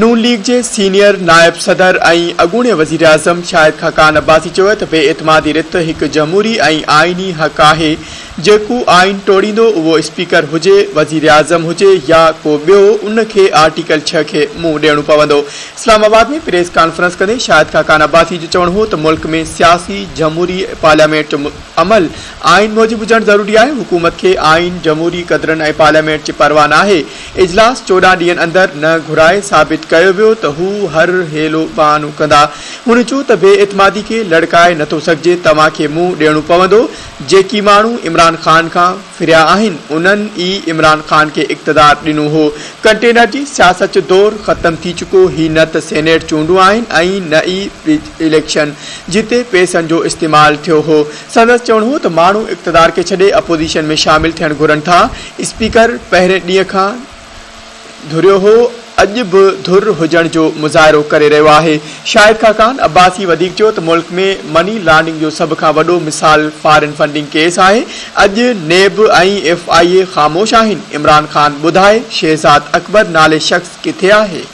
نون ليگ جي سينيئر نائب صدر ۽ اڳوڻي وزيراعظم شاهد خاقان عباسي چيو ته بي اعتمادي رٿ هڪ جمهوري ۽ آئيني حق آهي، جيڪو آئين ٽوڙيندو اهو اسپيڪر هجي، وزيراعظم هجي يا ڪو ٻيو ان کي آرٽيڪل ڇهه کي منهن ڏيڻو پوندو. اسلام آباد ۾ پريس ڪانفرنس ڪندي شاهد خاقان عباسي جو چوڻ هو ته ملڪ ۾ سياسي جمهوري پارليامينٽ جو عمل آئين موجب هجڻ ضروري آهي، حڪومت کي آئين، جمهوري قدرن ۽ پارليامينٽ جي پرواهه ناهي، اجلاس 14 ڏينهن اندر نه گهرائي ثابت ڪيو ويو ته هو هر حيلو بهانو ڪندا. هن چيو ته بي اعتمادي کي لڙڪائي نٿو سگهجي، توهان کي منهن ڏيڻو پوندو، جيڪي ماڻهو عمران خان کان ڦريا آهن انهن ئي عمران خان کي اقتدار ڏنو هو، ڪنٽينر جي سياست جو دور ختم ٿي چڪو، هي نه ته سينيٽ چونڊون آهن ۽ نه ئي اليڪشن جتي پئسن جو استعمال ٿيو هو. سندس چوڻ هو ته ماڻهو اقتدار کي ڇڏي اپوزيشن ۾ شامل ٿيڻ گهرن ٿا، اسپيڪر پهرين ڏينهن کان ڌريو هو، اڄ به ڌر هجڻ جو مظاهرو ڪري رهيو آهي. شاهد خاقان عباسي وڌيڪ چيو ته ملڪ ۾ مني لانڊنگ جو سڀ کان وڏو مثال فارن فنڊنگ ڪيس آهي، اڄ نيب ۽ ايف I اي خاموش آهن، عمران خان ٻڌائي شهزاد اڪبر نالي شخص ڪٿي آهي؟